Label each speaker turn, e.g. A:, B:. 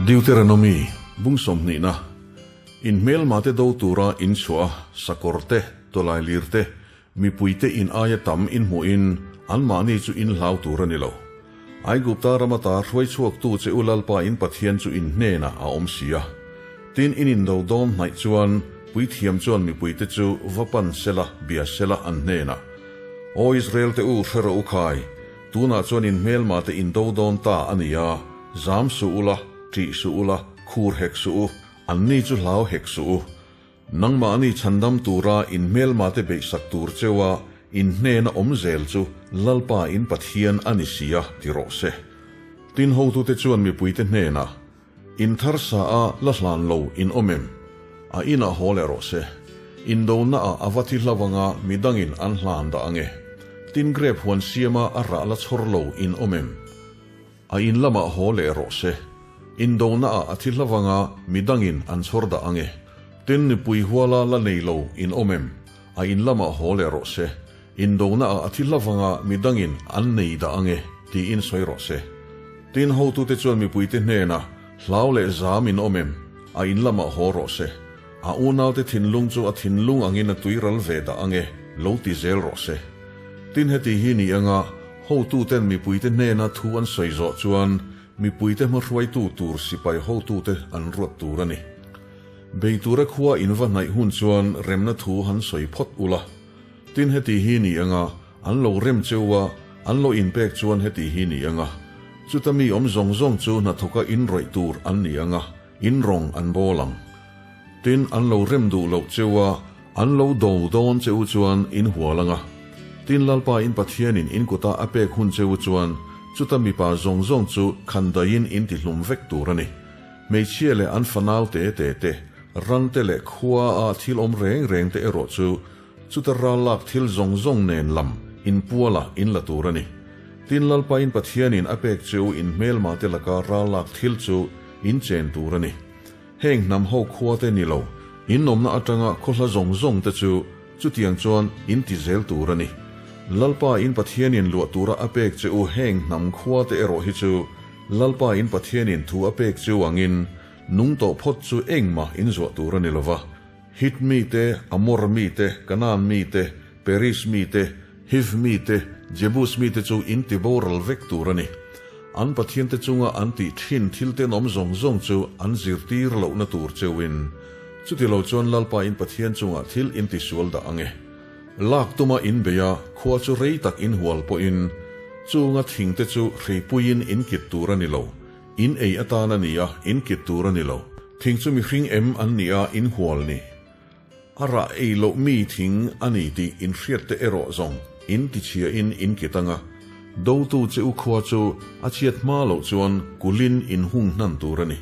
A: Deuteronomy, bung sawmhnihna, In hmelmate do tura in chhuah a, sakawr te, tawlailir te, mipuite in aia tam in hmuhin anmahni chu in hlau tur a ni lo. Aigupta ram ata hruai chhuaktu che u Lalpa in Pathian chu in hnenah a awm si a. Tin, in indo dawn hnaih chuan puithiam chuan mipuite chu va pan sela, bia sela an hnenah, Aw Israel te u, hre rawh u khai, tunah chuan in hmelmah te indo dawn ta a ni a, zam suh ula, ṭih suh ula, khur hek suh u, anni chu hlau hek suh u. Nangmahni chhandam tura in hmelmate beihsak tur cheua in hnena awm zel chu Lalpa in Pathian a ni si a, ti rawh se. Tin hotute chuan mipuite hnenah, In thar sa a la hlan lo in awm em? A inah haw leh rawh se. Indonaah a va thi hlau anga midangin an hlan dah ang e. Tin grep huan siama a rah la chhawr lo in awm em? A in lamah haw leh rawh se. Indonaah a thi hlau anga midangin an chhawr dah ang e. Tin nipui huala la nei lo in awm em? A in lamah haw leh rawh se. Indonaah a thi hlau anga midangin an nei dah ang e, tiin sawi rawh se. Tin hotute chuan mipuite hnenah, Hlau leh zam in awm em? A in lamah haw rawh se. A unaute thinlung chu a thinlung angin a tuiral ve dah ang e, lo ti zel rawh se. Tin heti hi ni anga hotuten mipuite hnena thu an sawi zawh chuan mipuite hmahruaitu tur sipai hotute an ruat tur a ni. Bei tura khua in va hnaih hun chuan remna thu han sawi phawt ula. Tin heti hi ni anga an lo rem cheu a, an lo inpek chuan heti hi ni anga chuta mi awm zawng zawng chu hnathawka inrawih tur an ni anga in rawng an bawl ang. Tin, an lo rem duh loh cheu a, an lo do dawn che u chuan in hual ang a. Tin, Lalpa in Pathianin in kuta a pek hun che u chuan chuta mipa zawng zawng chu khandaiin in tihlum vek tur a ni. Hmeichhia leh an fanau te te te, ran te leh khua a thil awm reng reng te erawh chu chuta ral lak thil zawng zawng nen lam in pualah in la tur a ni. Tin, Lalpa in Pathianin a pek che u in hmelma te laka ral lak thil chu in chen tur a ni. Heng hnam ho khua te ni lo, in awmna atanga khawhla zawng zawng te chu chutiang chuan in ti zel tur a ni. Lalpa in Pathianin luah tura a pek che u heng hnam khua te erawh hi chu Lalpa in Pathianin thu a pek cheu angin nung tawh phawt chu engmah in zuah tur a ni lova. Hit mi te, Amor mi te, Kanaan mi te, Peris mi te, Hiv mi te, Jebus mi te chu in ti boral vek tur a ni. An pathiante chunga an tih thin thil tenawm zawng zawng chu an zirtir lohna tur cheuhin, chuti lo chuan Lalpa in Pathian chungah thil in ti sual dah ang e. Lak tuma in bei a, khua chu rei tak in hual pawhin, chunga thingte chu hreipuiin in kit tur a ni lo. In ei atan a ni a, in kit tur a ni lo. Thing chu mihring em an ni a, in hual ni. A rah ei loh mi thing a ni tih in hriat te erawh zawng in ti chhia in in kit anga, dotu che u khua chu a chhiat hma loh chuan kulhin in hung hnan tur a ni.